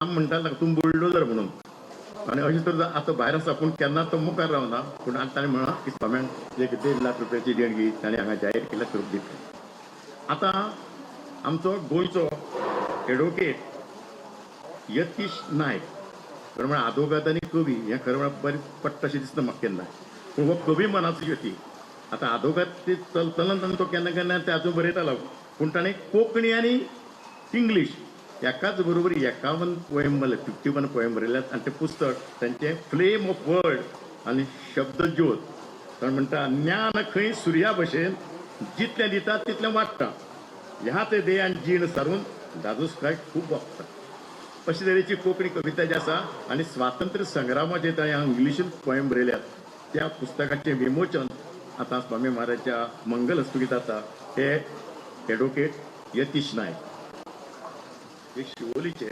म्हणटाले ताका तूं बुलडोजर म्हणून. आनी अशें तर आतां भायर आसा, पूण केन्ना तो मुखार रावना. पूण आतां ताणें म्हळां की स्वाम्यान 1.5 लाख रुपयाची देणगी ताणें हांगा जाहीर केल्या स्वरूप दितले. आतां आमचो गोंयचो एडवोकेट यतीश नायक, खरें म्हळ्यार आदवोगाद आनी कवी, हें खरें म्हळ्यार बरें पट्टा अशें दिसना म्हाका केन्ना, पूण हो कवी मनाचो यती. आतां आदवोगाद ते चलतना ताणें तो केन्ना केन्ना ते आजून बरयतालो, पूण ताणें कोंकणी आनी इंग्लीश एकाच बरोबर 51 पोएम बरयले, 51 पोएम बरयल्यात. आनी तें पुस्तक तांचें फ्लेम ऑफ वर्ड आनी शब्दज्योत. ताणें म्हणटा, ज्ञान खंय सुर्या भशेन जितलें दिता तितलें वाडटा, ह्याच देहान जीण सारून दादोसकाय खूब वागता. अशे तरेची कोंकणी कविता जी आसा आनी स्वातंत्र्य संग्रामाचेर ताणें इंग्लिशीन पोएम बरयल्यात. त्या पुस्तकाचें विमोचन आतां स्वामी महाराजच्या मंगल हस्तुकीं जाता. हे एडवोकेट यतीश नायक हे शिवोलीचे.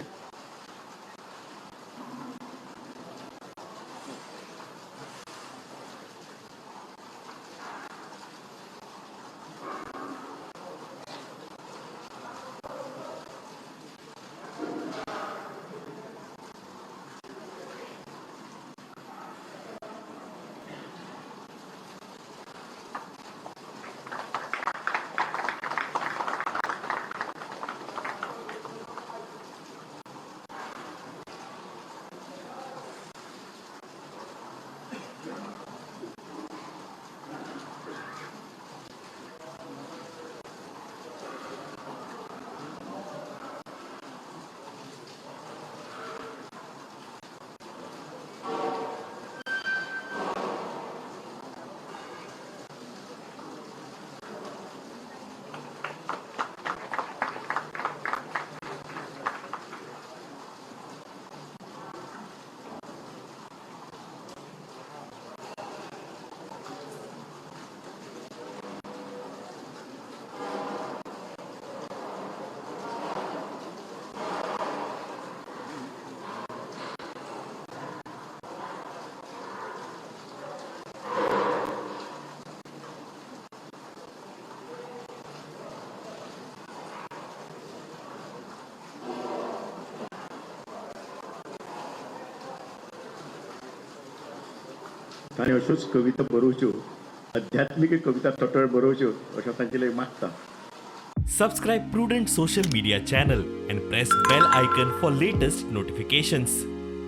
ताणें अश्योच कविता बरोवच्यो, आध्यात्मीक कविता तटळ बरोवच्यो अशें तांचे लागीं मागता. Subscribe Prudent social media channel and press bell icon for latest notifications.